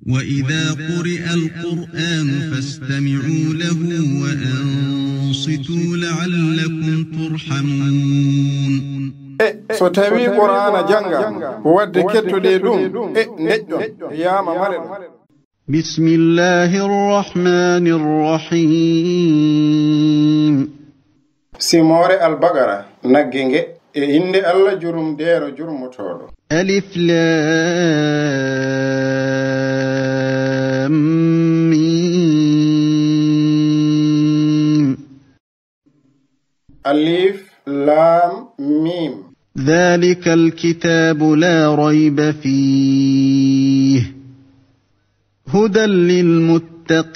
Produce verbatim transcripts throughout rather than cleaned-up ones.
وإذا قرئ القرآن فاستمعوا له وأنصتوا لعلكم ترحمون. E so tawii Qur'aana janngaama, waɗde kettoɗee ɗum, e ndeƴƴon, yaama mare ɗum. بسم الله الرحمن الرحيم. Simoore Al-Baqara, nagge nge, e innde Allah jurumdeero jurmotooɗo. ألف لام ميم. Alif, laam, miim. ذلك الكتاب لا ريب فيه هدى للمتقين.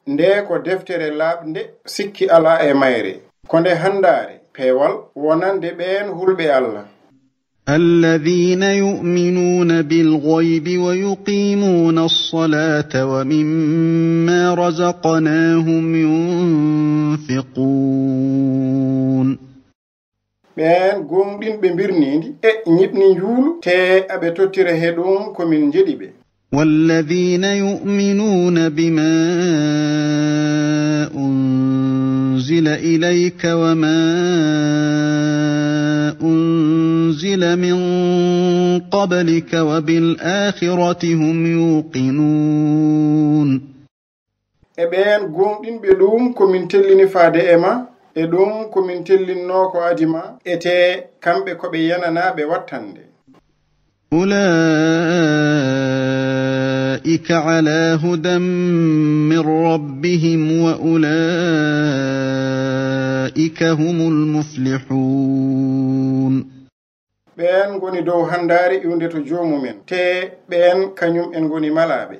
Ndee ko deftere laaɓnde, sikki alaa e mayre. Ko nde hanndaare, peewal, wonande ɓeen hulɓe Allah. الذين يؤمنون بالغيب ويقيمون الصلاة ومما رزقناهم ينفقون. Ɓeen gooŋɗinɓe mbirniindi e ñiɓni njuulu, tee aɓe tottira he ɗum ko min njeɗi ɓe. والذين يؤمنون بما أنزل إليك وما أنزل من قبلك وبالآخرة هم يوقنون. E ɓeen gooŋɗinɓe ɗum ko min tellini faade e ma, e ɗum ko min tellinnoo ko adi ma, e tee kamɓe ko ɓe yananaaɓe wattande. أولئك على هدى من ربهم وأولئك هم المفلحون. Ɓeen ngoni dow hanndaare iwnde to Joomumen, tee ɓeen kañum en ngoni malaaɓe.